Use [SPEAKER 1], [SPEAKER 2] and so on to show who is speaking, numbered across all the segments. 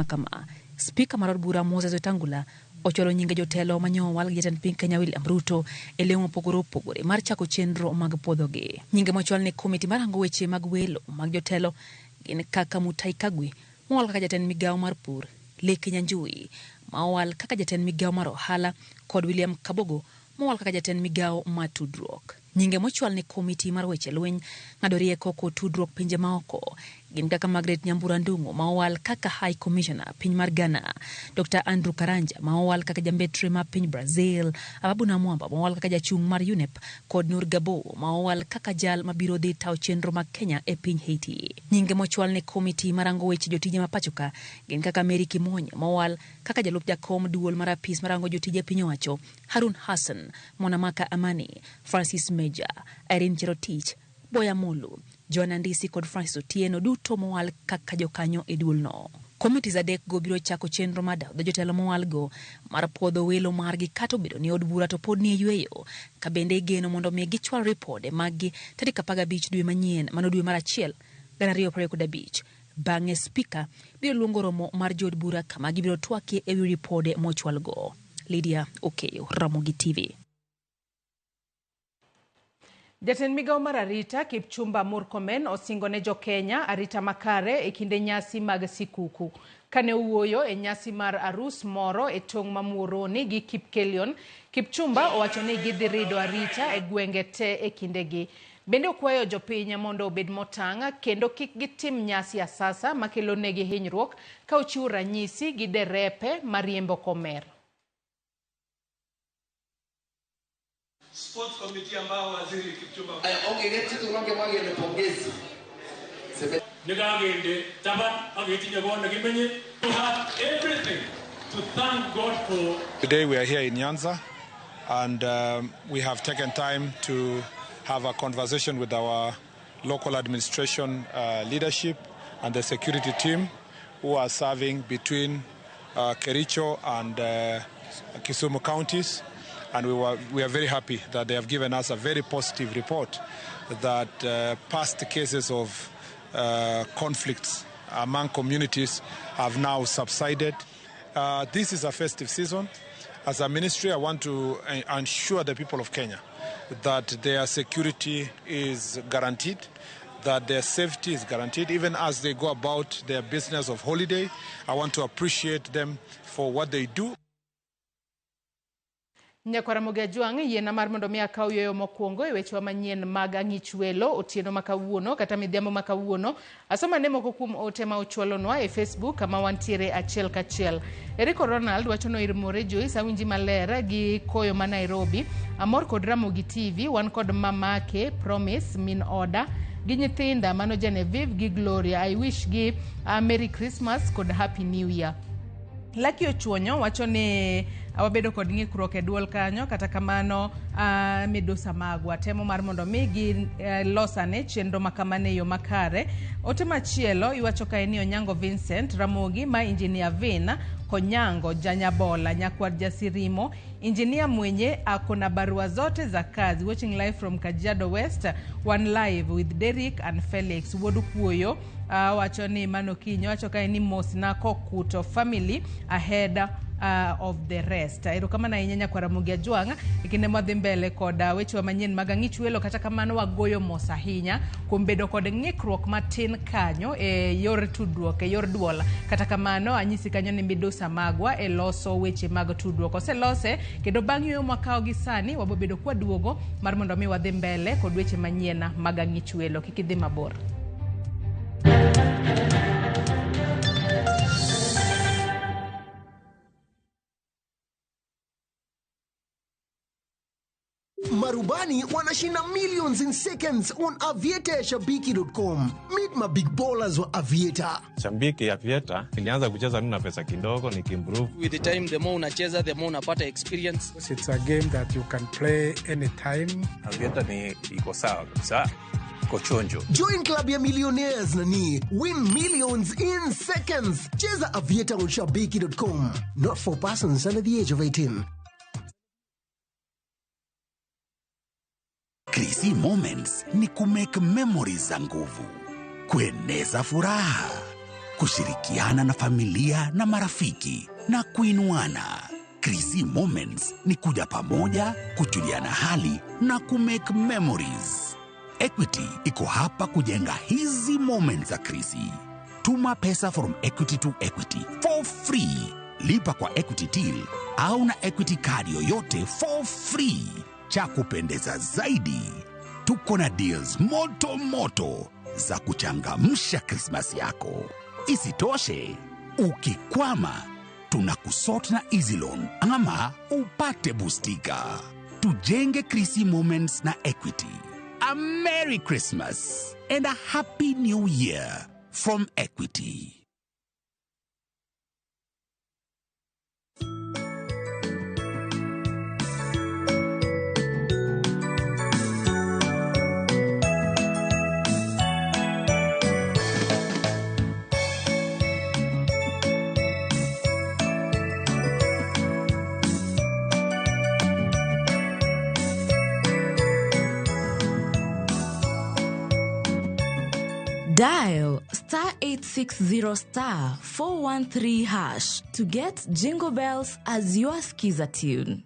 [SPEAKER 1] Kama Spika mar od bura Moses Wetangula ochwalo nyinge jotelo manyowal gi jatend piny Kenya William Ruto e lemo mopogore opogore mar chako chenro mag puodhogi. Nyinge mochwal ne komiti marango weche mag welo mag jotelo gin kaka Mutahi Kagwe mowal kaka jatend migawo mar pur, Leke Nyanjui ma owal kaka jatend migawo mar ohala kod William Kabogo mowal kaka jatend migawo mar tudruok. Nyinge mochwal ne komiti mar weche lweny, ng'ado rieko kod tudruok pinje maoko gin kaka Margaret Nyambura Ndung'u ma owal kaka High Commissioner piny mar Ghana, Dr. Andrew Karanja ma owal kaka jambetre mar piny Brazil, Ababu Namwamba ma owal kaka jachung' mar UNEP kod Nur Gabo ma owal kaka jal mabiro dhi tayo chenro mag Kenya e piny Haiti. Nyinge mochwal ne komiti marango weche jotije ma pachoka gin kaka Mary Kimonye ma owal kaka jalup jakom duol mar apis marango jotije piny owacho, Harun Hassan, Mwanamaka Amani, Francis Meja, Irene Cherotich, Boya Molu, Joan Andisi kod Francis Otieno duto mowal kaka jokanyo e duolno. Komitis adek go biro chako chenro mar dawo jotelo mowal go mar puodho welo margi kata obedo ni od bura to pod nie yweyo, ka bende igeno mondo mi gichwal ripode maggi tarik 15 dwe manyien, mano dwe mar achiel 2025. Bang'e spika biro luongo romo mar jood bura kama gibiro twakie ewi ripode mochwalgo. Lydia Okeyo, Ramogi TV.
[SPEAKER 2] Jatend migawo mar arita Kipchumba Murkomen osingo ne jokenya arita makare e kinde nyasi mag sikuku. Kane owuoyo e nyasi mar arus moro e tong' ma Muhoroni gi Kipkelion, Kipchumba owacho ni gidhi rido arita e gwenge te e kindegi. Bende okwayo jopiny mondo obed motang' kendo kik gitim nyasi asasa makelo negi hinyruok ka ochiwo ranyisi gi derepe mariembo komer.
[SPEAKER 3] Sports Committee ambao waziri Kipchumba
[SPEAKER 4] Onge pongezi.
[SPEAKER 5] Nekakende taban ak ketinye kot nekimenye. We have everything to thank God for.
[SPEAKER 6] Today we are here in Nyanza and we have taken time to have a conversation with our local administration leadership and the security team who are serving between Kericho and Kisumu counties. And we are very happy that they have given us a very positive report that past cases of conflicts among communities have now subsided. This is a festive season. As a ministry, I want to ensure the people of Kenya that their security is guaranteed, that their safety is guaranteed, even as they go about their business of holiday. I want to appreciate them for what they do.
[SPEAKER 2] Nyakwara Ramogi Ajwang' yiena mar mondo mi akaw yueyo mokwongo e wechewa manyien mag ang'ich welo otieno ma kawuono kata midhiambo ma kawuono. Asoma ne moko kuom ote ma ochwalonwa e Facebook kama wantiere achiel kachiel. Eriko Ronald wacho no ir More Joyce, awinji maler gi koyo ma Nairobi. Amor kod Ramogi TV, wan kod mamake Promise min oda gi nyithinda mano Genevieve gi Gloria. I wish gi Merry Christmas kod Happy New Year. Lucky Ochuonyo wacho ni wabedo kod ng'ikruok e duol kanyo, kata kamano midusa magwa temo mar mondo mi gi losane chenro ma kamano e yo makare. Ote machielo iwacho kae ni Onyango Vincent Ramogi ma Engineer Vin Konyango Janyabola nyakwar Jasirimo Engineer mwenye ako na barua zote za kazi, watching live from Kajiado West, one live with Derek and Felix Wuod Kuoyo. Wacho ni mano kinyo wacho kae ni mos na Kokuto family ahead of the rest. Erokamano ahinya nyakwar Ramogi Ajwang' e kinde mwadhi mbele kod wechewa manyien mag ang'ich welo, kata kamano wagoyo mos ahinya kuom bedo kod ng'ikruok matin kanyo e yor tudruok e yor duol. Kata kamano anyisi kanyo ni midusa magwa e loso weche mag tudruok oselose kendo bang' yueyo mwakawo gi sani wabobedo kwaduogo mar mondo mi wadhi mbele kod weche manyien mag ang'ich welo. Kik idhi mabor.
[SPEAKER 7] Marubani wanashinda millions in seconds on Aviator ya Shabiki.com. Meet my big ballers wa Aviator.
[SPEAKER 8] Shabiki Aviator nilianza kucheza tu na pesa kidogo nikiimprove.
[SPEAKER 9] With the time, the more unacheza, the more unapata experience.
[SPEAKER 10] It's a game that you can play anytime.
[SPEAKER 8] Aviator ni iko sawa kabisa, iko chonjo.
[SPEAKER 7] Join club ya millionaires nani win millions in seconds. Cheza Aviator on Shabiki.com. Not for persons under the age of 18.
[SPEAKER 11] Krisi Moments ni kumake memories za nguvu, kueneza furaha. Kushirikiana na familia na marafiki na kuinuana. Krisi Moments ni kuja pamoja, kujuliana hali na kumake memories. Equity iko hapa kujenga hizi moments za Krisi. Tuma pesa from Equity to Equity for free. Lipa kwa Equity Till au na Equity card yoyote for free. Cha kupendeza zaidi, tuko na deals moto moto za kuchangamsha Krismasi yako. Isitoshe, ukikwama tunakusort na Easy Loan ama upate bustika. Tujenge Krisi Moments na Equity. A Merry Christmas and a Happy New Year from Equity.
[SPEAKER 12] Dial star 860 star 413 hash to get Jingle Bells as your skiza tune.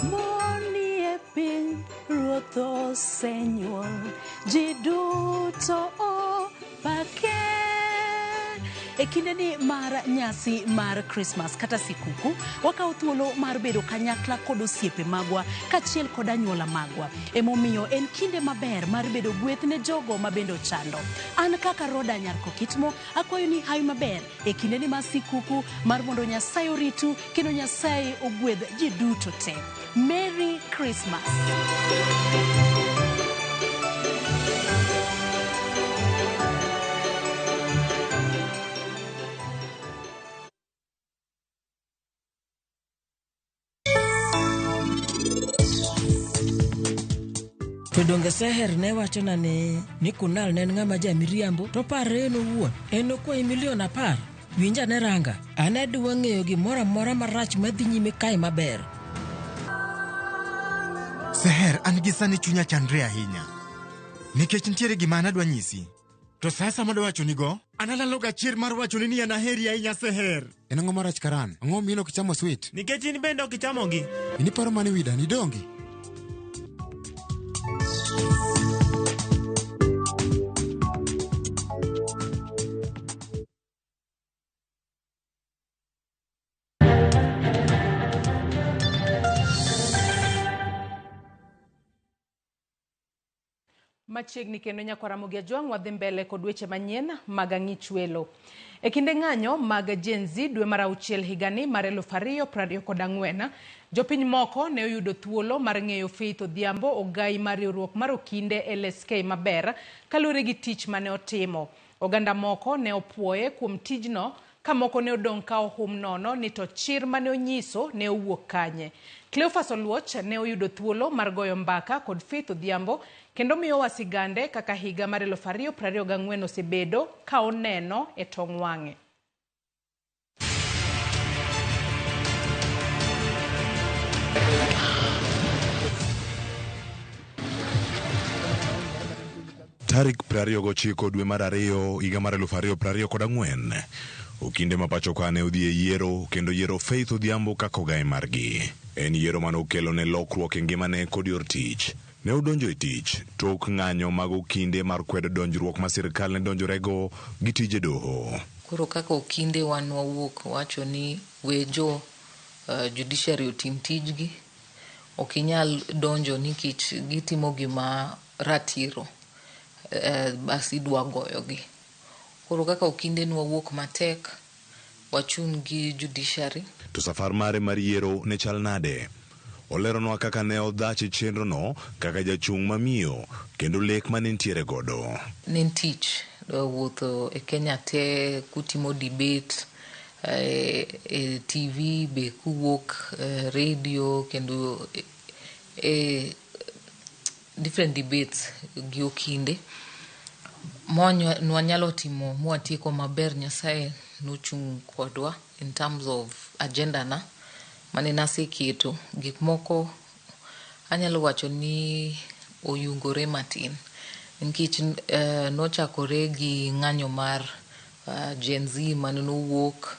[SPEAKER 13] Monie piny ruoth osenyuol, ji duto opake. E kindeni mar nyasi mar Christmas kata sikuku, wakawo thuolo mar bedo kanyakla kod osiepe magwa kaachiel kod anyuola magwa. Emomiyo en kinde maber mar bedo gweth ne jogo ma bende ochando. An kaka Roda Nyar Kokitmo, akwayo ni hawi maber e kindeni mar sikuku mar mondo Nyasaye oritu kendo Nyasaye ogwedh ji duto te. Merry Christmas.
[SPEAKER 14] To donge Seher ne wachona ni Kunal ne en ng'ama ja miriambo to parre en owuon en okwayi milion 10. Winj ane Ranga, an adwa ng'eyo gimoro amora marach madhi nyime kae maber.
[SPEAKER 15] Seher, an gi sani chunya chandre ahinya. Nikech nitiere gima an adwa nyisi. To sasa madwa wachonigo, an alalo ga chir mar wachoni ni an aheri ahinya Seher.
[SPEAKER 16] En ang'o marach Karan? Ang'o miyo ok ichamo sweet?
[SPEAKER 17] Nikech in bende ok ichamogi.
[SPEAKER 16] In iparo mane wida, nidongi?
[SPEAKER 2] Machiegni kendo nyakwar Ramogi Ajwang' wadhi mbele kod weche manyien mag ang'ich welo. E kinde ng'anyo mag Gen Z dwe mar 6 higani mar 2024, jopiny moko ne oyudo thuolo mar ng'eyo Faith Odhiambo ogai mar riwruok mar okinde LSK maber kaluwore gi tich mane otimo. Oganda moko ne opuoye kuom tijno ka moko ne odong' ka ohum nono ni to chir mane onyiso ne owuok kanye. Cleophas Oluoch ne oyudo thuolo mar goyo mbaka kod Faith Odhiambo kendo miyowa sigande kaka higa mar 2024 osebedo ka oneno e tong' wang'e.
[SPEAKER 18] Tarik 29 dwe mar 2 higa mar 2024, okinde ma pacho ka ne odhi e yiero kendo yiero Faith Odhiambo kaka ogaye margi. En yiero mane okelo ne lokruok e ngimane kod yor tich. Ne odonjo e tich tok ng'anyo mag okinde mar kwedo donjruok ma sirikal ne donjorego gi tije doho.
[SPEAKER 19] Koro kaka okinde wan wawuok wacho ni we jo judiciary otim tijgi, ok inyal donjo nikech gitimo gima ratiro, bas idwa goyogi. Koro kaka okinde nwawuok matek, wachung' gi judiciary.
[SPEAKER 18] To safar mare mar yiero ne chal nade? Oleronwa kaka ne odhach e chenrono kaka jachung' mamiyo kendo lek mane nitiere godo.
[SPEAKER 19] Ne en tich wuotho e Kenya te kutimo debate e TV be kuwuok radio kendo e different debates gi okinde. Nwanyalo timo mwatieko maber, Nyasaye nochung' kodwa in terms of agenda na mane naseketo. Gik moko Anyalo wacho ni oyungore matin nikech nochakore gi ng'anyo mar Gen Z mane nowuok.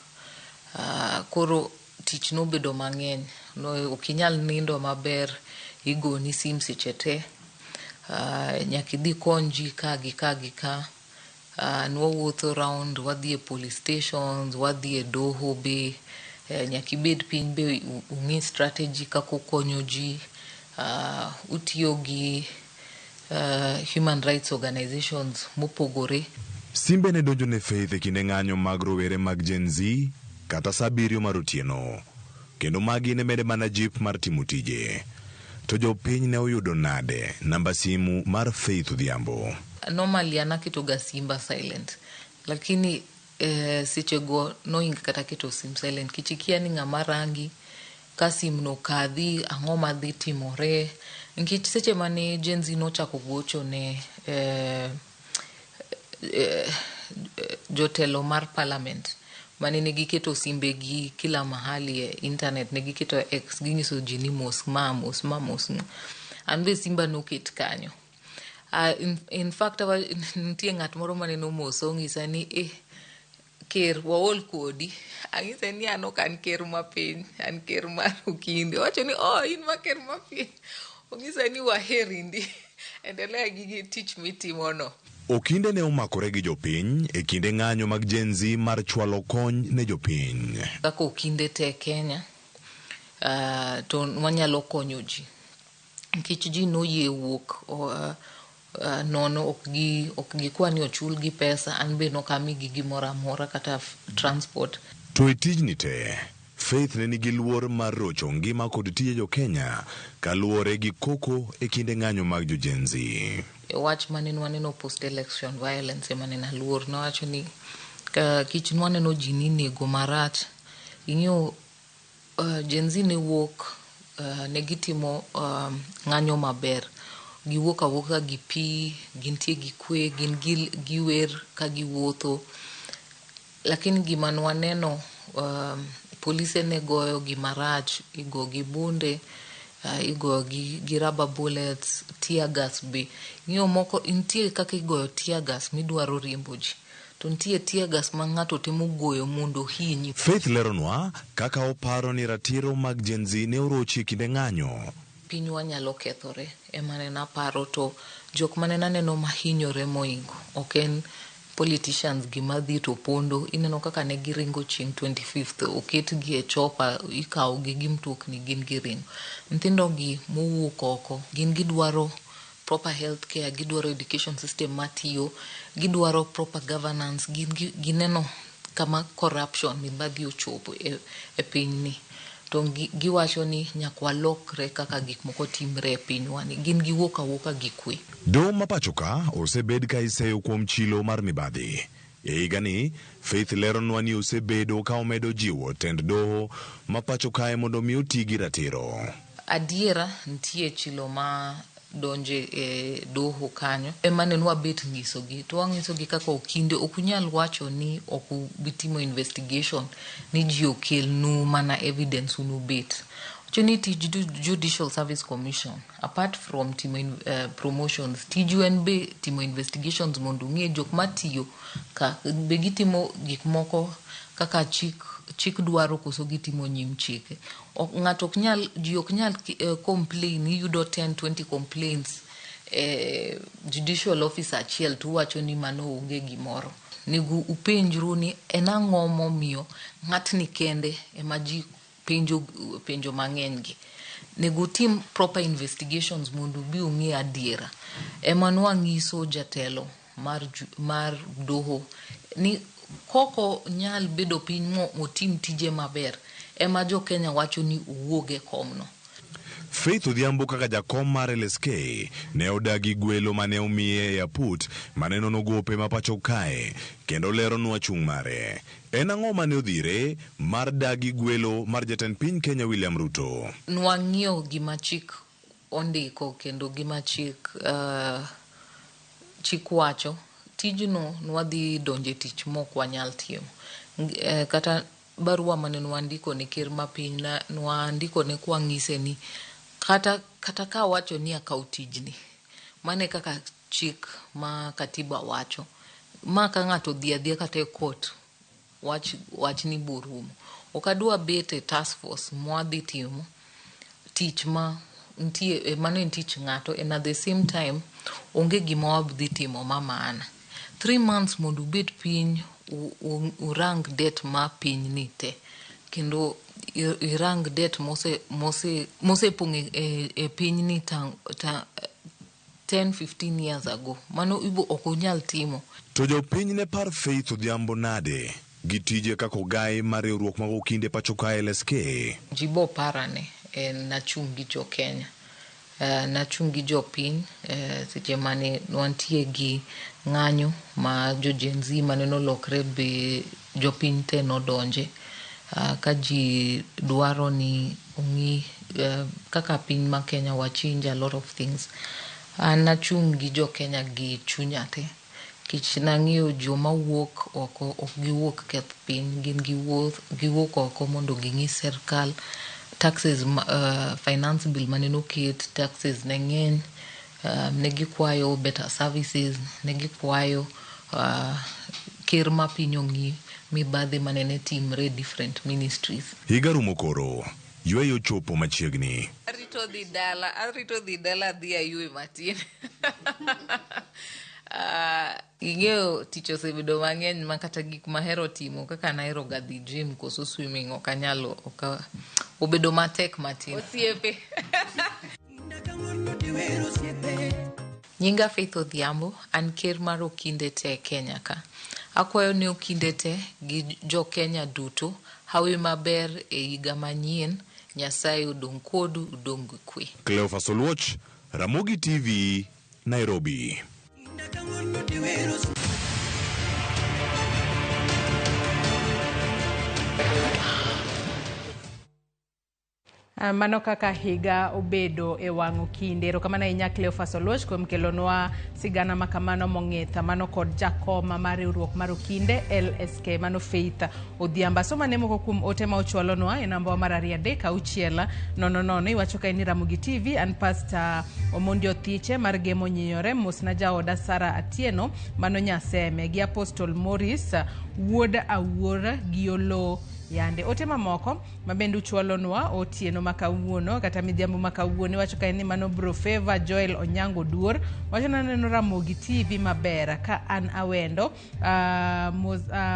[SPEAKER 19] Koro tich nobedo mang'eny. Ok inyal nindo maber, igoni sim seche te. Nyaka idhi ikony ji ka gi ka gi ka. Nwawuotho round, wadhi e police stations, wadhi e doho be. Nyaka ibed piny be ung'i strategy kaka ukonyo ji. Utiyo gi human rights organizations mopogore.
[SPEAKER 18] Simbe ne donjo ne Faith e kinde ng'anyo mag rowere mag Gen Z kata sa 7 mar otieno. Kendo magi ne mede mana jip mar timo tije. To jopiny ne oyudo nade namba simu mar Faith Odhiambo?
[SPEAKER 19] Normally an aketo ga simba silent, lakini sechego noingo kata keto sim silent nikech ikia ni ng'ama rangi ka sim no kadhi, ang'o madhi timore. Nikech seche mane Gen Z nochako gocho ne jotelo mar parliament mane negiketo simbegi kila mahali e internet, negiketo e X, ginyiso ji ni mos ma, mos ma, mos ma. An be simba noket kanyo. In fact, nitie ng'at moro mane nomosa onyisa ni ker waol kodi. Ang'ise ni an ok an ker ma piny, an ker mar Okinde. Owacho ni oh, in ma ker ma piny. Onyisa ni waheri ndi. Endelea gi tich mitimono.
[SPEAKER 18] Okinde ne omakore gi jopiny e kinde ng'anyo mag Gen Z mar chwalo kony ne jopiny.
[SPEAKER 19] Kaka Okinde te Kenya, to wanyalo konyo ji. Nikech ji noyie wuok nono, ok gikwa ni ochulgi pesa, an be nok amigi gimoro amora kata transport.
[SPEAKER 18] To e tijni te, Faith ne nigi luor mar rocho ngima kod tije jo-Kenya kaluwore gi koko e kinde ng'anyo mag jo Gen Z.
[SPEAKER 19] Wach mane nwaneno post election violence ema nene aluor. Nowacho ni kich nwaneno ji ni inego marach. Ing'eyo Gen Z ne wuok, ne gitimo ng'anyo maber. Giwuok awuoka gi pi, gintie gi kwe, gin giwer ka giwuotho. Lakini gima nwaneno, polise ne goyo gi marach, igo gi bunde, igoyo gi rubber bullets, tear gas be. Ing'eyo moko nitie kaka igoyo tear gas midwaro riembo ji. To nitie tear gas ma ng'ato temo goyo mondo ohinyi.
[SPEAKER 18] Faith leronwa kaka oparo ni ratiro mag Gen Z ne orochi e kinde ng'anyo.
[SPEAKER 19] Pinywa nyalo kethore, ema ne naparo, to jok mane naneno mahinyore moingo ok en politicians gima dhi to pondo. Ineno kaka ne giringo chieng' 25th, oketgi e chopa, ikawogi gi mtokni, gin giringo. Nyithindo gi mowuok oko, gin gidwaro proper health care, gidwaro education system matiyo, gidwaro proper governance, gin gineno kama corruption mibadhi ochopo e pinyni. To giwacho ni nyaka walokre kaka gik moko timre e pinywa ni. Gin giwuok awuoka gi kwe.
[SPEAKER 18] Doho ma pacho ka osebed ka iseyo kuom chilo mar mibadhi. E higani, Faith leronwa ni osebedo ka omedo jiwo tend doho ma pacho kae mondo mi oti gi ratiro.
[SPEAKER 19] Adiera nitie chilo ma donje e doho kanyo. Ema ne nwabet nyisogi, to wang'isogi kaka Okinde ok unyal wacho ni ok ubi timo investigation ni ji okelnu mana evidence unubet. Wacho ni tij Judicial Service Commission, apart from timo promotions, tiju en be timo investigations mondo ung'e jok matiyo ka be gitimo gik moko kaka chik dwaro koso gitimo nyim chike. Ng'ato ok nyal, ji ok nyal complain, iyudo 10-20 complaints judicial officer achiel to uwacho ni mano onge gimoro. Nego upenjru ni en ang'o momiyo ng'atni kende ema ji penjo penjo mang'eny gi. Nego utim proper investigations mondo ubi ung'e adiera. Ema nwang'iso jatelo mar doho ni koko nyal bedo piny mo otim tije maber, ema jo Kenya wacho ni owuog e komno.
[SPEAKER 18] Faith Odhiambo kaka jakom mar LSK ne odagi gwelo mane omiye e aput mane nono gope ma pacho kae kendo leronwa chung' mare. En ang'o mane odhire mar dagi gwelo mar jatend piny Kenya William Ruto?
[SPEAKER 19] Nwang'iyo gima chik ondiko kendo gima chik wacho. Tijno nwadhi donje tich mok wanyal timo. Kata barua mane nwandiko ne ker ma piny, nwandiko ne kwang'ise ni Kata ka awacho ni akaw tijni, mano e kaka chik ma katiba wacho. Ma ka ng'ato odhi adhiya kata e court, wachni borumo. Ok adwa bet e task force mwadhi timo tich ma nitie, mano en tich ng'ato, and at the same time onge gima wadhi timo ma maana. 3 months mondo ubet piny urang det ma piny ni te, kendo irang det mosepong' e piny ni 10-15 years ago. Mano ibo ok unyal timo.
[SPEAKER 18] To jopiny ne par Faith Odhiambo nade gi tije kaka ogai mar riwruok mag okinde pacho ka LSK?
[SPEAKER 19] Ji bo parane en nachung' gi jo Kenya. Nachung' gi jopiny seche mane wantie gi ng'anyo ma jo Gen Z mane nolokre be jopiny te nodonje. Ka ji dwaro ni ong'i kaka piny ma Kenya wa change a lot of things. An nachung' gi jo Kenya gi chunya te. Kech nang'eyo joma wuok oko ok giwuok keth piny, gin giwuok oko mondo ging'i sirkal. Taxes, finance bill mane noket, taxes ne ng'eny, ne gikwayo better services, ne gikwayo ker ma piny ong'i mibadhi mane ne timre different ministries.
[SPEAKER 18] Higa rumo koro, yweyo chopo machiegni.
[SPEAKER 19] Arito dhi dala adhi aywe matin. Ing'eyo tich osebedo mang'eny ma kata gik mahero timo kaka nahero ga dhi gym koso swimming ok anyalo, obedo matek matin. Osiepe. Nyinga Faith Odhiambo, an ker mar okinde te Kenya ka. Akwayo ne okinde te gi jo Kenya duto hawi maber e higa manyien, Nyasaye odong' kodu, odong' gi kwe.
[SPEAKER 18] Cleophas Oluoch, Ramogi TV, Nairobi.
[SPEAKER 2] Mano kaka higa obedo e wang' okinde. Erokamano ahinya Cleophas Oluoch kuom kelonwa sigana makamano mong'ith mano kod jakoma mar riwruok mar okinde LSK mano Faith Odhiambo. Asoma ne moko kuom ote ma ochwalonwa e namba mar 2 3 6 0 0. Iwacho ka en Ramogi TV, an Pastor Omondi Othiche mar Gemo Nyiyore, mosna jaoda Sara Atieno mano Nyaseme gi Apostle Morris wuod Awuor gi Olo Yande. Ote mamoko mabende uchwalonwa otieno ma kawuono kata midhiambo ma kawuono iwacho ka en ni mano Bro Favor Joel Onyango Duor wacho naneno Ramogi TV maber ka an awendo.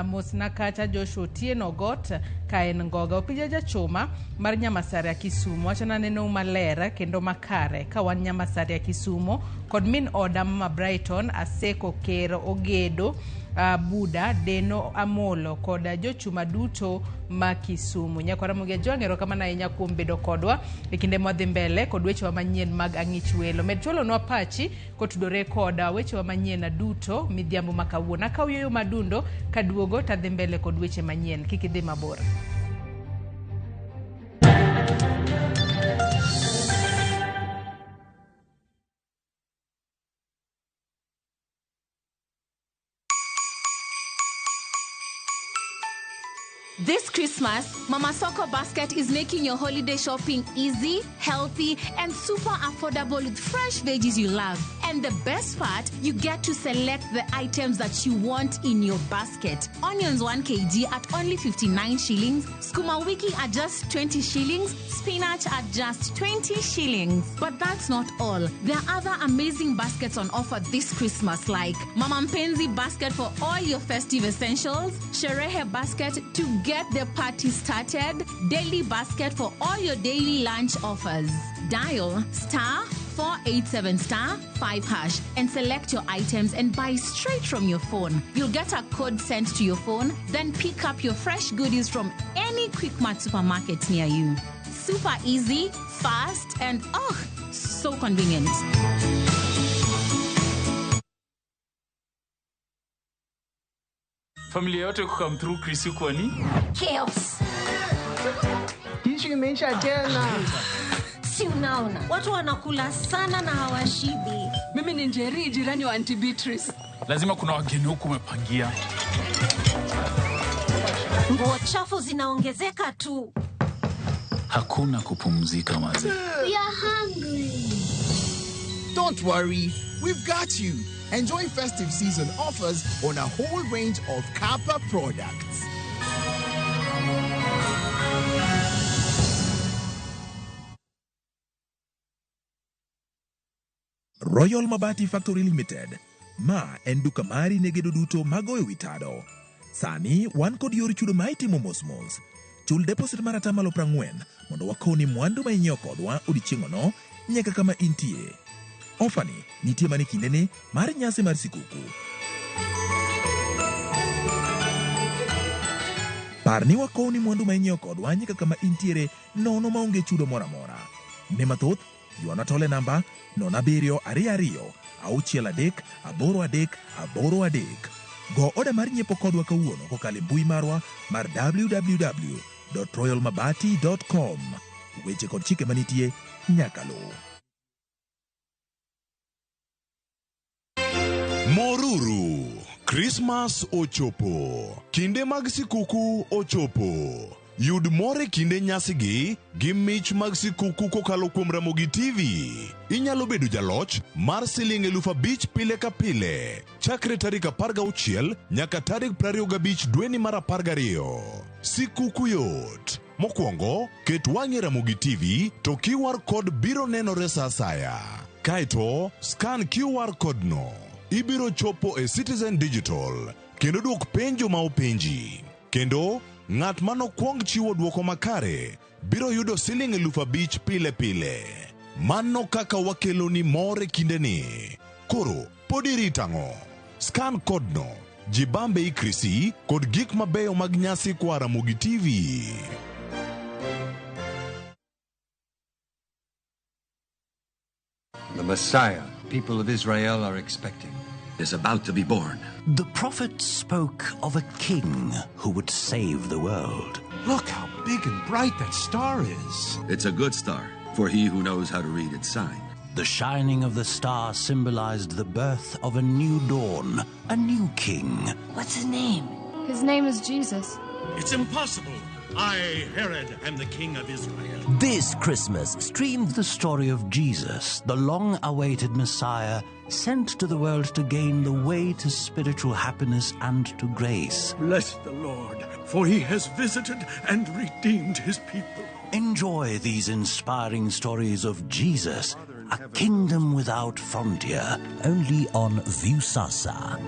[SPEAKER 2] Mosna kacha Joshua Otieno Got ka en Ngoga. Opija Jachuma mar Nyamasaria Kisumu wacho naneno maler kendo makare ka wan Nyamasaria Kisumu kod min oda Mama Brighton Aseko Ker Ogedo Buda Deno Amolo kod jochuma duto ma Kisumu. Nyakwar Ramogi Ajwang', erokamano ahinya kuom bedo kodwa e kinde mwadhi mbele kod wechewa manyien mag ang'ich welo. Med chwalonwa pachi kotudore kod wechewa manyien duto midhiambo ma kawuono. Akaw yueyo madundo kaduogo tadhi mbele kod weche manyien. Kik idhi mabor.
[SPEAKER 17] This Christmas, Mama Soko Basket is making your holiday shopping easy, healthy, and super affordable with fresh veggies you love. And the best part, you get to select the items that you want in your basket. Onions 1 kg at only 59 shillings, skuma wiki at just 20 shillings, spinach at just 20 shillings. But that's not all. There are other amazing baskets on offer this Christmas, like Mama Mpenzi basket for all your festive essentials, Sherehe basket to get the party started, daily basket for all your daily lunch offers. Dial *487 *5# and select your items and buy straight from your phone. You'll get a code sent to your phone, then pick up your fresh goodies from any Quickmart supermarket near you. Super easy, fast, and oh, so convenient.
[SPEAKER 5] Familia yote kukam through Chris kwa ni?
[SPEAKER 20] Chaos.
[SPEAKER 21] Issue imeisha tena.
[SPEAKER 20] Si unaona watu wanakula sana na hawashibi.
[SPEAKER 22] Mimi ni Njeri, jirani wa Auntie Beatrice.
[SPEAKER 5] Lazima kuna wageni huku umepangia.
[SPEAKER 20] Nguo chafu zinaongezeka tu.
[SPEAKER 1] Hakuna kupumzika maze.
[SPEAKER 3] We are hungry.
[SPEAKER 23] Don't worry, we've got you. Enjoy festive season offers on a whole range of Kappa products.
[SPEAKER 24] Royal Mabati Factory Limited. Ma en duka mari ne gedo duto magoyo wi tado. Sani wan kod yor chudo ma itimo mos mos. Chul deposit mar 40% mondo wakoni mwandu ma inyiewo kodwa odiechieng'ono nyaka kama intie. Ofani nitie mana e kindeni mar nyasi mar sikuku. Par ni wakowni mwandu ma inyiewo kodwa nyaka kama intiere nono maonge chudo moro amora. Ne mathoth, ywana tole namba 0722 63 83 83. Go oda mar nyiepo kodwa kawuono kokalo e mbui marwa mar www.royalmabati.com. Weche kod chike manitie nyaka luw.
[SPEAKER 18] Moruru, Krismas ochopo. Kinde mag sikuku ochopo. Yud mor e kinde nyasigi gi mich mag sikuku kokalo kuom Ramogi TV. Inyalo bedo jaloch mar siling 5,000 pile ka pile chakre tarik 16 nyaka tarik 25 dweni mar 12. Sikuku yot. Mokwongo, ket wang'i e Ramogi TV to QR code biro nenore sa asaya. Kaeto, scan QR code no. Ibiro chopo e Citizen Digital kendo dwok penjo ma openji. Kendo, ng'at manokwong chiwo dwoko makare biro yudo siling 5,000 pile pile. Mano kaka wakelo ni mor e kindeni. Koro, pod irito ang'o? Scan code no, jibambe ikrisi kod gik mabeyo mag nyasi koa Ramogi TV.
[SPEAKER 25] The Messiah people of Israel are expecting is about to be born.
[SPEAKER 26] The prophet spoke of a king who would save the world.
[SPEAKER 25] Look how big and bright that star is. It's a good star for he who knows how to read its sign.
[SPEAKER 26] The shining of the star symbolized the birth of a new dawn, a new king.
[SPEAKER 27] What's his name? His name is Jesus.
[SPEAKER 28] It's impossible. I, Herod, am the king of Israel.
[SPEAKER 26] This Christmas, stream the story of Jesus, the long awaited Messiah, sent to the world to gain the way to spiritual happiness and to grace.
[SPEAKER 28] Bless the Lord, for he has visited and redeemed his people.
[SPEAKER 26] Enjoy these inspiring stories of Jesus, a kingdom without frontier, only on Viusasa.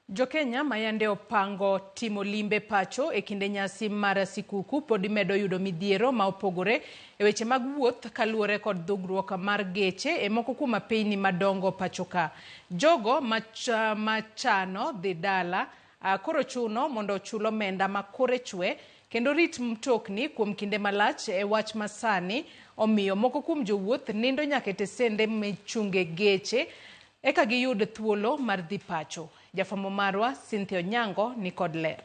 [SPEAKER 2] Jokenya ma yande opango timo limbe pacho e kinde nyasi mar sikuku pod medo yudo midhiero ma opogore e weche mag wuoth kaluwore kod dhugruok mar geche e moko kuom apeyni madongo pacho ka. Jogo machano dhi dala koro chuno mondo ochul omenda ma kore chwe kendo rit mtokni kuom kinde malach e wach masani omiyo moko kuom jowuoth nindo nyaka e tesende michunge geche eka giyud thuolo mar dhi pacho. Jafwambo marwa Cynthia Onyango ni kod ler.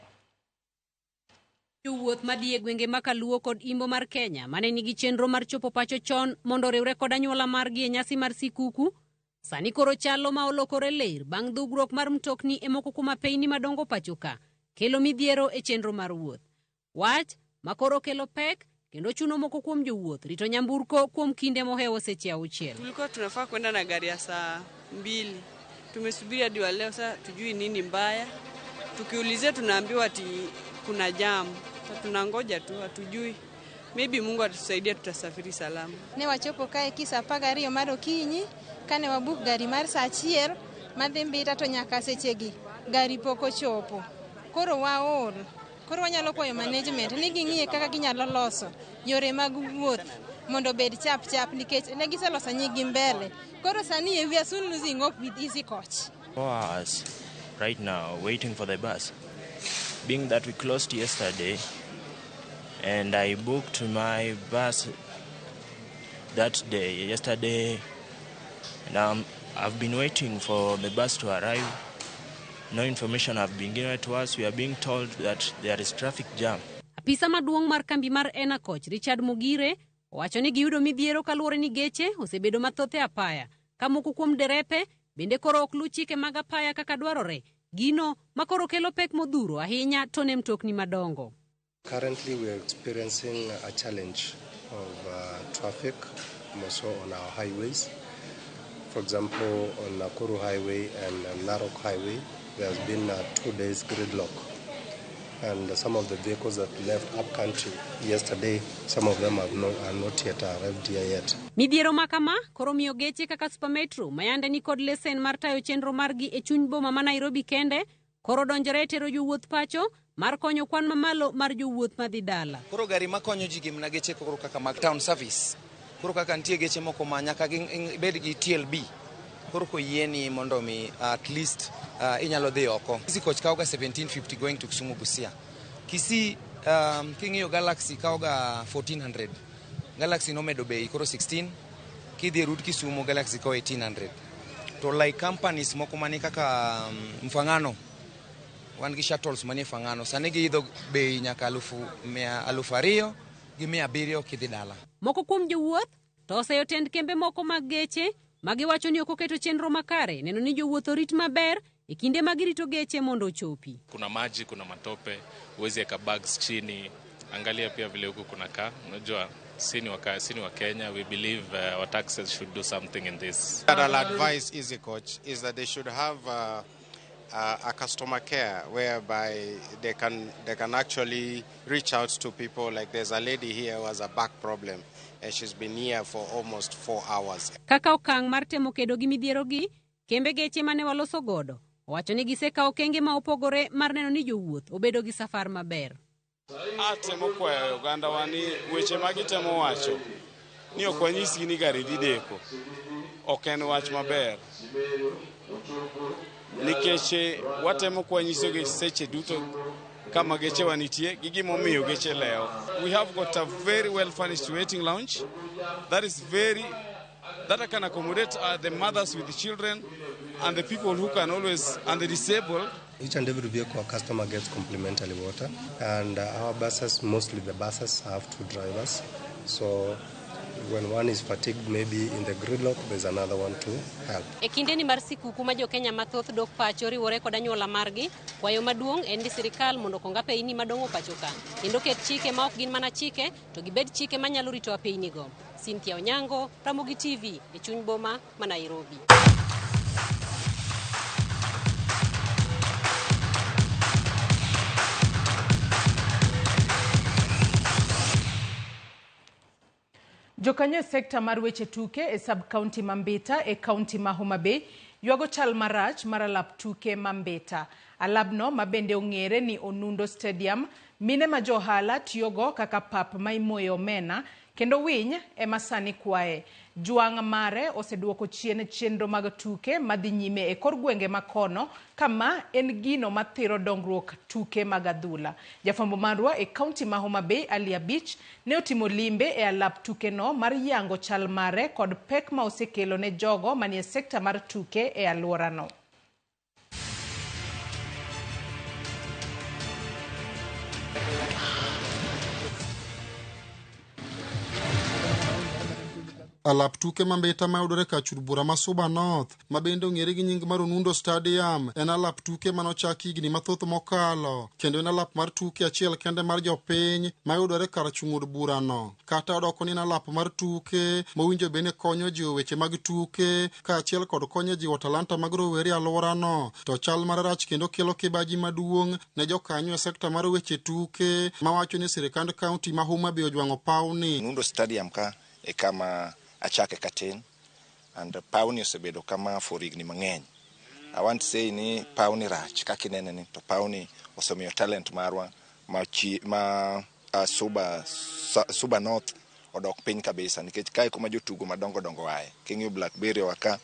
[SPEAKER 29] Jowuoth madhi e gwenge ma Kaluo kod Imbo mar Kenya mane nigi chenro mar chopo pacho chon mondo oriwre kod anyuola margi e nyasi mar sikuku sani koro chalo ma olokore ler bang' dhugruok mar mtokni e moko kuom apeyni madongo pacho ka kelo midhiero e chenro mar wuoth. Wach ma koro kelo pek kendo chuno moko kuom jowuoth rito nyamburko kuom kinde mohewo seche 6.
[SPEAKER 30] Tulikuwa tunafaa kwenda na gari ya saa 2. Tumesubiri hadi wa leo, sasa tujui nini mbaya. Tukiulizia tunaambiwa ati kuna jam. Sasa tunangoja tu, hatujui. Maybe Mungu atusaidia tutasafiri salama.
[SPEAKER 31] Ne wachopo kae kisa 12 mar okinyi, kane wabuk gari mar saa 1 madhi Mbita to nyaka sechegi gari pok ochopo. Koro waol. Koro wanyalo kwayo management ni ging'iye kaka ginyalo loso yore mag wuoth mondo obed chap chap nikech ne giseloso nyigi mbele. Koro sani we are soon losing hope with Easy Coach.
[SPEAKER 32] 4 hours right now waiting for the bus. Being that we closed yesterday and I booked my bus that day, yesterday, and I've been waiting for the bus to arrive. No information have been given to us. We are being told that there is traffic jam.
[SPEAKER 29] Apisa maduong' mar kambi mar Enacoch, Richard Mugire, Owacho ni giyudo midhiero kaluwore ni geche osebedo mathoth e apaya, ka moko kuom derepe bende koro ok luw chike mag apaya kaka dwarore, gino ma koro kelo pek modhuro ahinya to ne mtokni madongo.
[SPEAKER 3] Currently we are experiencing a challenge of traffic, more so on our highways. For example, on Nakuru Highway and Narok Highway, there has been a 2 days gridlock. And some of the vehicles that left upcountry yesterday, some of them are not yet arrived here yet.
[SPEAKER 29] Midhiero ma kama koro miyo geche kaka Super Metro mayande ni kod lesen mar tayo chenro margi e chuny boma ma Nairobi kende koro donjore e tero jowuoth pacho mar konyo kwan mamalo mar jowuoth madhi dala.
[SPEAKER 4] Koro gari makonyo ji gin mana geche koro kaka mag town service. Koro kaka nitie geche moko ma nyaka bed gi TLB. Koro koyieni mondo mi at least inyalo dhi oko. Easy Coach kawoga 1750 going to Kisumu Busia. Kisii king'iyo Galaxy kawoga 1400. Galaxy nomedo bei koro 16. Kidhi e route Kisumu Galaxy kawo 1800. To like companies moko mani kaka Mfangano. Wan gi shuttles manie Mfangano. Sani giidho bei nyaka 2,700 kidhi dala.
[SPEAKER 29] Moko kuom jowuoth to oseyo tend kembe moko mag geche magiwacho ni ok oketo chenro makare neno ni jowuoth orit maber e kinde ma girito geche mondo ochopi.
[SPEAKER 6] Kuna maji, kuna matope, huwezi weka bags chini. Angalia pia vile huku kuna kaa. Unajua sisi ni wa Kenya, we believe our taxes should do something in this.
[SPEAKER 7] What I'll advise Easy Coach is that they should have a customer care whereby they can actually reach out to people. Like there's a lady here who has a back problem and she's been here for almost 4 hours.
[SPEAKER 29] Kaka okang' mar temo kedo gi midhiero gi, kembe geche mane waloso godo owacho ni gisekawo okenge ma opogore mar neno ni jowuoth obedo gi safar maber.
[SPEAKER 8] Atemo kwayo oganda wa ni weche ma gitemo wacho ni ok wanyisgi ni gari dhi deko ok en wach maber, nikech watemo kwanyisogi seche duto kama gechewa nitie gi gimomiyo geche lewo. We have got a very well furnished waiting lounge that is very that can accommodate the mothers with the children and the people who can always and the disabled.
[SPEAKER 3] Each and every vehicle a customer gets complimentary water, and our buses, mostly the buses, have 2 drivers. So when one is fatigued, maybe in the gridlock, there's another one to help.
[SPEAKER 29] E kindeni mar sikuku ma jo-Kenya mathoth dok pacho riwore kod anyuola margi, kwayo maduong' en ni sirikal mondo okong apeyni madongo pacho ka, kendo ket chike ma ok gin mana chike, to gibed chike manyalo rito apeynigo. Cynthia Onyango, Ramogi TV, e chuny boma ma Nairobi.
[SPEAKER 2] Jokanyo e sekta mar weche tuke e sub-county ma Mbita e county ma Homa Bay ywago chal marach mar alap tuke ma Mbita. Alabno ma bende ong'ere ni Onundo Stadium, mine ma jo ohala tiyogo kaka pap ma imoye omena kendo winy ema sani kwaye. Jwang' mare oseduoko chien chenro mag tuke madhi nyime e kor gwenge makono kama en gino mathiro dongruok tuke mag adhula. Jafwambo marwa e county ma Homa Bay Ali Abich ne otimo limbe e alap tukeno mar yango chal mare kod pek ma osekelo ne jogo manie sekta mar tuke e alworano.
[SPEAKER 9] Alap tuke ma Mbita mayudore kar chud bura ma Suba North, ma bende ong'ere gi nying mar Onundo Stadium, en alap tuke manochaki higni mathoth mokalo, kendo en alap mar tuke achiel kende mar jopiny mayudore kar chung' od burano. Kata odoko ni en alap mar tuke mowinjo bende konyo jiwo weche mag tuke kaachiel kod konyo jiwo talanta mag rowere e alworano, to chal mare rach kendo kelo kibaji maduong' ne jokanyo e sekta mar weche tuke mawacho ni sirikand kaunti ma Homa Bay ojwang'o pawni.
[SPEAKER 10] Onundo Stadium ka e kama achake katin, and pawni osebedo kama for higni mang'eny. I want to say ni pawni rach kaka inene ni, to pawni osemiyo talent marwa ma Suba North odok piny kabisa, nikech kae kuma jotugo madongo dongo aye. King'iyo Blackberry waka,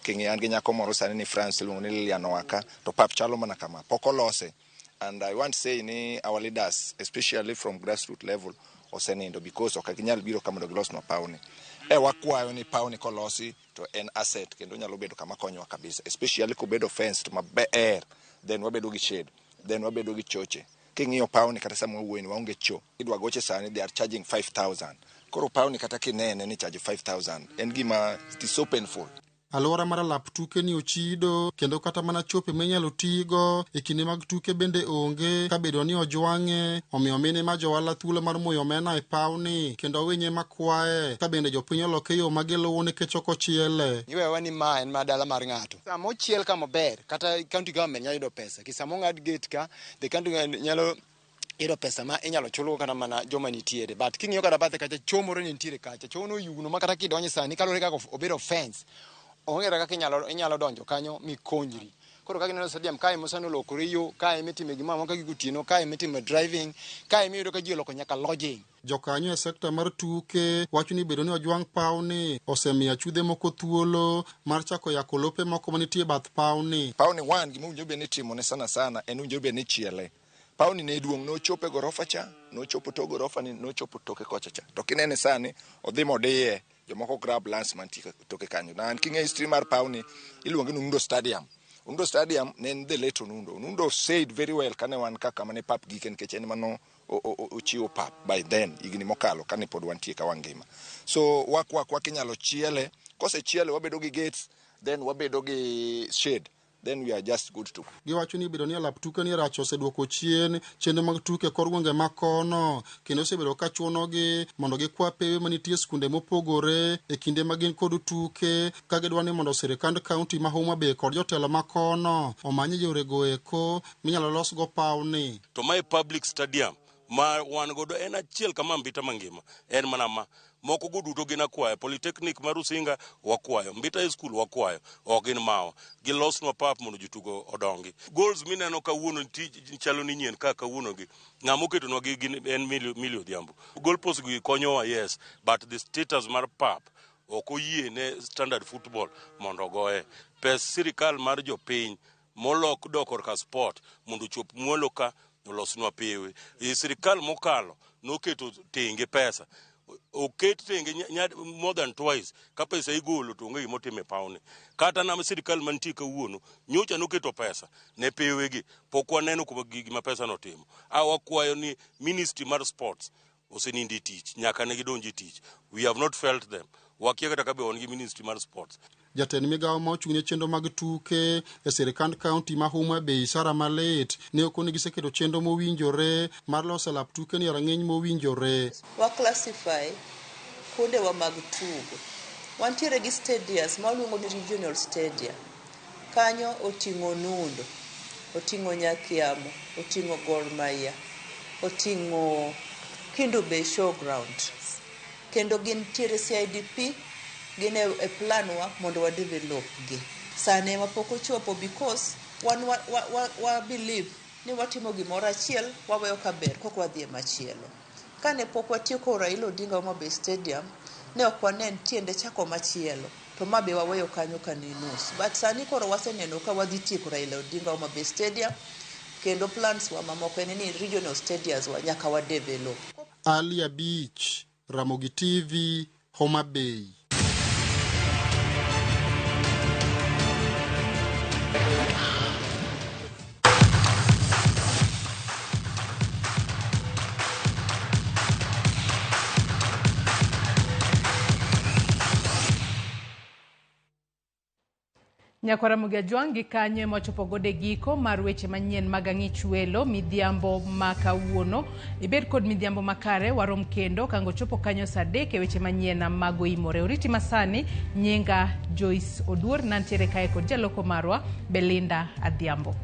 [SPEAKER 10] king'iyo an gi nyako moro sani ni France iluongo ni Lilian waka, to pap chalo mana kama, pok olose. And I want to say ni our leaders, especially from grassroots level, osenindo because ok ginyal biro kama mondo gilosnwa pawni. Wakwayo ni pawni kolosi to en asset kendo nyalo bedo kama konyowa kabisa, especially kobedo fenced maber, then wabedo gi shade, then wabedo gi choche. King'iyo pawni kata sama wawuoyeni waonge cho. Idwa goche sani they are charging 5,000. Koro pawni kata kinene ni charge 5000 en gima it is so painful.
[SPEAKER 9] Alwora mar alap tuke ni ochido kendo kata mana chope minyalo tigo e kinde mag tuke bende onge kabedo ni ojwang'e omiyo mine ma johala thuolo mar moyo omena e pawni kendo winye makwaye ka bende jopiny oloke yo ma giluwo nikech ok ochiele.
[SPEAKER 5] Iwewa ni ma en ma dala mar ng'ato. Sama ochiel ka maber, kata county government nyalo yudo pesa. Ki sama ong'ad gate ka, the county government nyalo yudo pesa ma inyalo chulgo kata mana joma nitiere. But king'iyo kata bathe kacha, choo moro ne nitiere kacha. Choo no oyugno ma kata kidonjo sani kaluwore kaka obedo fence, onge kata kaka inyalo, inyalo donjo kanyo mikonyri. Koro kaka ineno stadium kae ema sani olokore yo, kae ema itime gimoro amora ka gotieno, kae ema itime driving, kae ema iyudo ka ji oloko nyaka lodging.
[SPEAKER 9] Jokanyo e sekta mar tuke wacho ni bedo ni ojwang' pawni osemiyo achudhe moko thuolo mar chako yako lope moko manitie e bath pawni.
[SPEAKER 10] Pawni one gima owinjore bed ni itimone sana sana en owinjore bed ni ichiele. Pawni ne duong' nochopo e gorofa cha, nochopo tok gorofa ni, nochopo toke kocha cha. To kinene sani odhi modiye, jomoko grab lands mantie toke kanyo. Na king'e history mar pawni iluonge ni Onundo Stadium. Onundo Stadium ne en the late Onundo. Onundo said very well kane wan ka kama ne pap gike nikech en mano ochiwo pap by then higni mokalo kane pod wantie ka wangima. So wakwa kwa kinyalo chiele, kosechiele wabedo gi gates then wabedo gi shade then we are just good to go.
[SPEAKER 9] Giwacho ni bedo ni alap tuke ni rach oseduoko chien chenro mag tuke e kor gwenge ma kono kendo osebedo ka chunogi mondo gikwa pewe manitie e skunde mopogore e kinde ma gin kod tuke ka gidwa ni mondo sirikand kaunti ma Homa Bay kod jotelo ma kono omany yorego eko minyalo losgo pawni.
[SPEAKER 11] To mae public stadium ma wan godo en achiel kama Mbita mangima en mana ma moko go duto gin akwaya. Polytechnic mar Rusinga wakwayo, Mbita High School wakwayo, ok gin mawa. Gilosnwa pap mondo jotugo odongi. Goals mineno kawuono chalo ni nyien ka kawuono gi ng'ama oketonwa gi gin en Millie Odhiambo. Goal post gi konyowa yes, but the status mar pap ok oyie ne standard football mondo ogoye. Pes sirikal mar jopiny molok dok korka sport mondo ochop mwalo ka olosnwa pewe. E sirikal mokalo noketo tenge pesa oket tenge more than twice ka pesa igolo to onge gima otimo e pawni. Kata na sirikal mantie kawuono nyocha noketo pesa ne pewegi pok waneno kuma gima pesa notimo. A wakwayo ni ministry mar sports osenindo e tich nyaka ne gidonj e tich. We have not felt them. Wakia kata ka be wan gi ministry mar sports.
[SPEAKER 9] Jatend migawo ma ochung' ne chenro mag tuke e sirkand kaunti ma Homa Bay, Sarah Malit, ne okoni giseketo chenro mowinjore mar loso lap tuke ni e rang'iny mowinjore.
[SPEAKER 12] Wa classify kuondewa mag tugo. Wantiere gi stadiums ma waluongo ni regional stadia. Kanyo oting'o Onundo, oting'o Nyakiamo, oting'o Gor Mahia, oting'o Kendu Bay Showground. Kendo gintiere CIDP, gin e plan wa mondo wa develop gi. Sani ema pok ochopo because wan wa believe ni watimo gimoro achiel, waweyo ka ber koka wadhi e machielo. Kane pok watieko Raila Odinga Homa Bay Stadium, ne ok wanen tiende chako machielo. To ma be waweyo kanyo ka ni nus. But sani koro waseneno ka wadhi tieko Raila Odinga Homa Bay Stadium, kendo plans wa mamoko en ni regional stadiums wa nyaka wa develop.
[SPEAKER 9] Ali Abich, Ramogi TV, Homa Bay.
[SPEAKER 2] Nyakwara Ramogi Ajwang' gi kanyo ema wachopo godo e giko mar weche manyien mag Ang'ich Welo midhiambo ma kawuono. Ibed kod midhiambo makare, warom kendo kango chopo kanyo saa 3 e weche manyien mag Oimore. Oriti masani, nyinga Joyce Oduor, nantiere kae kod jaloko marwa Belinda Adhiambo.